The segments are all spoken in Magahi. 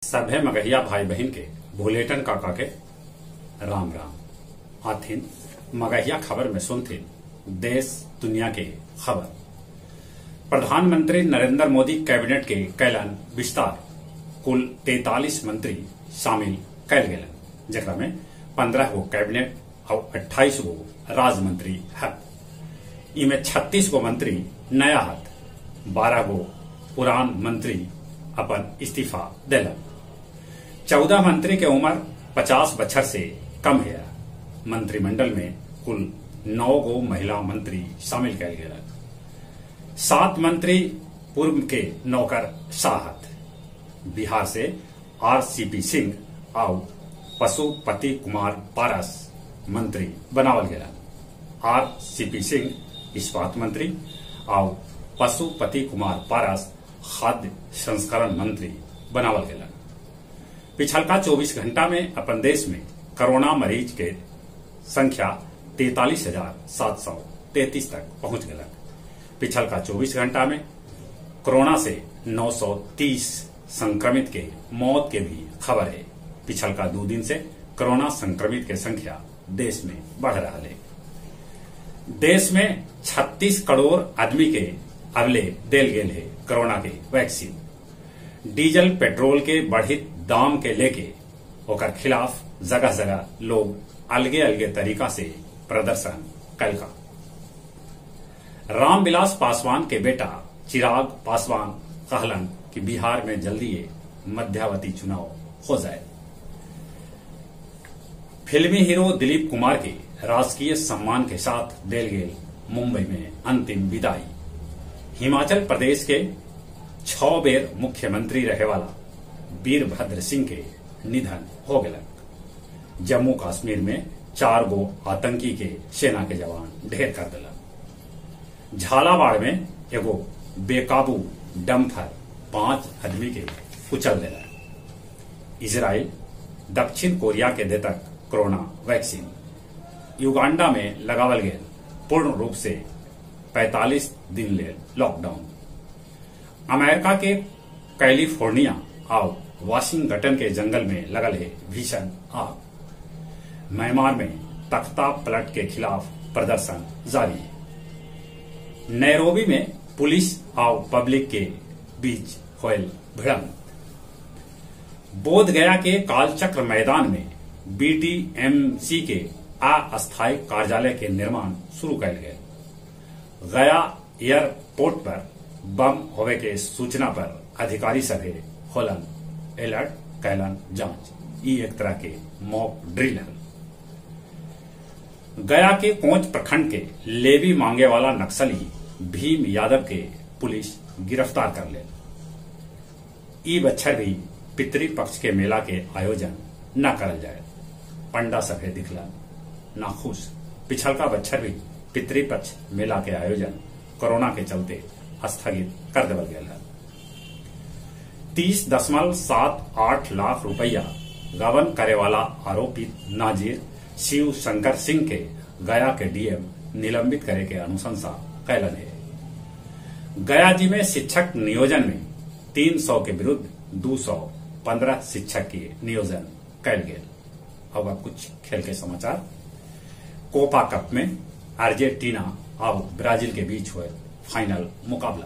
सभे मगहिया भाई बहन के भुलेटन काका के राम राम। आथिन मगहिया खबर में सुनथिन देश दुनिया के खबर। प्रधानमंत्री नरेंद्र मोदी कैबिनेट के कैलन विस्तार, कुल 43 मंत्री शामिल कैल गेलन, जेकरा में 15 गो कैबिनेट और 28 गो राज्य मंत्री हत। इमे 36 गो मंत्री नया हत, 12 गो पुरान मंत्री अपन इस्तीफा देलन। 14 मंत्री के उम्र 50 बछर से कम है। मंत्रिमंडल में कुल 9 गो महिला मंत्री शामिल कैल गेलन। 7 मंत्री पूर्व के नौकर शाहत। बिहार से आरसीपी सिंह और पशुपति कुमार पारस मंत्री बनावल गेलन। आरसीपी सिंह इस्पात मंत्री और पशुपति कुमार पारस खाद्य संस्करण मंत्री बनावल गेलन। पिछलका 24 घंटा में अपन देश में कोरोना मरीज के संख्या 43,733 तक पहुंच गलक। पिछलका 24 घंटा में कोरोना से 930 संक्रमित के मौत के भी खबर है। पिछलका 2 दिन से कोरोना संक्रमित के संख्या देश में बढ़ रहा है। देश में 36 करोड़ आदमी के अबले देल गेल है कोरोना के वैक्सीन। डीजल पेट्रोल के बढ़ित दाम के लेके ओकर खिलाफ जगह जगह लोग अलगे अलगे तरीका से प्रदर्शन कलका। रामविलास पासवान के बेटा चिराग पासवान कहलन कि बिहार में जल्दी मध्यावधि चुनाव हो जाए। फिल्मी हीरो दिलीप कुमार के राजकीय सम्मान के साथ देल गेल मुंबई में अंतिम विदाई। हिमाचल प्रदेश के 6 बेर मुख्यमंत्री रहे वाला वीरभद्र सिंह के निधन हो गलक। जम्मू कश्मीर में 4 गो आतंकी के सेना के जवान ढेर कर दिलक। झालावाड़ में एगो बेकाबू डम्फर 5 आदमी के कुचल दिलक। इजराइल दक्षिण कोरिया के देतक कोरोना वैक्सीन। युगांडा में लगावल गेल पूर्ण रूप से 45 दिन ले लॉकडाउन। अमेरिका के कैलिफोर्निया और वाशिंगटन के जंगल में लगल है भीषण आग। म्यांमार में तख्ता पलट के खिलाफ प्रदर्शन जारी है। नैरोबी में पुलिस और पब्लिक के बीच होयल भिड़ंत। बोध गया के कालचक्र मैदान में बीटीएमसी के अस्थायी कार्यालय के निर्माण शुरू कैल गया। गया एयरपोर्ट पर बम होवे के सूचना पर अधिकारी सभे होलन अलर्ट कैलन जांच। ई एक तरह के मॉक ड्रिल है। गया के कोंच प्रखंड के लेवी मांगे वाला नक्सली भीम यादव के पुलिस गिरफ्तार कर ले। ई बच्छर भी पितृपक्ष के मेला के आयोजन न करल जाए। पंडा सभे दिखला नाखुश। पिछलका बच्छर भी पितृपक्ष मेला के आयोजन कोरोना के चलते स्थगित कर देवल गया है। 30.78 लाख रुपया गबन करे वाला आरोपित नाजिर शिव शंकर सिंह के गया के डीएम निलंबित करे के अनुशंसा कैलन है। गया जी में शिक्षक नियोजन में 300 के विरुद्ध 215 शिक्षक के नियोजन कैल गेल। अब आप कुछ खेल के समाचार। कोपा कप में अर्जेंटीना और ब्राजील के बीच हुए फाइनल मुकाबला।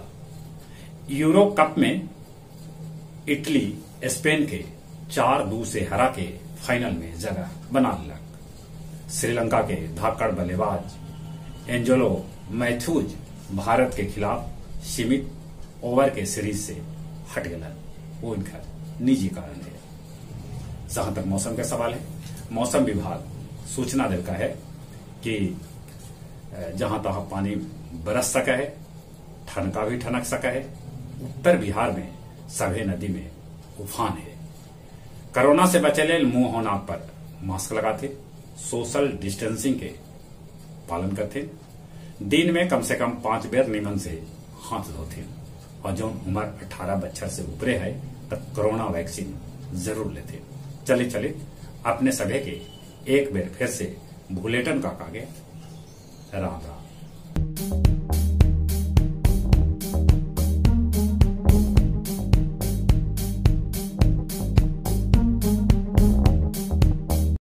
यूरो कप में इटली स्पेन के 4-2 से हरा के फाइनल में जगह बना लिया। श्रीलंका के धाकड़ बल्लेबाज एंजेलो मैथ्यूज भारत के खिलाफ सीमित ओवर के सीरीज से हट गया, वो इनका निजी कारण है। जहां तक मौसम का सवाल है, मौसम विभाग सूचना देता है कि जहां तहां पानी बरस सका है, ठनका भी ठनक सका है। उत्तर बिहार में सभे नदी में उफान है। कोरोना से बचे ले मुंह और नाक पर मास्क लगाते, सोशल डिस्टेंसिंग के पालन करते, दिन में कम से कम 5 बेर निमन से हाथ धोते और जो उम्र 18 बच्चर से ऊपरे है तब कोरोना वैक्सीन जरूर लेते। चले चले अपने सभे के एक बेर फिर से भुलेटन का कागे राम राम।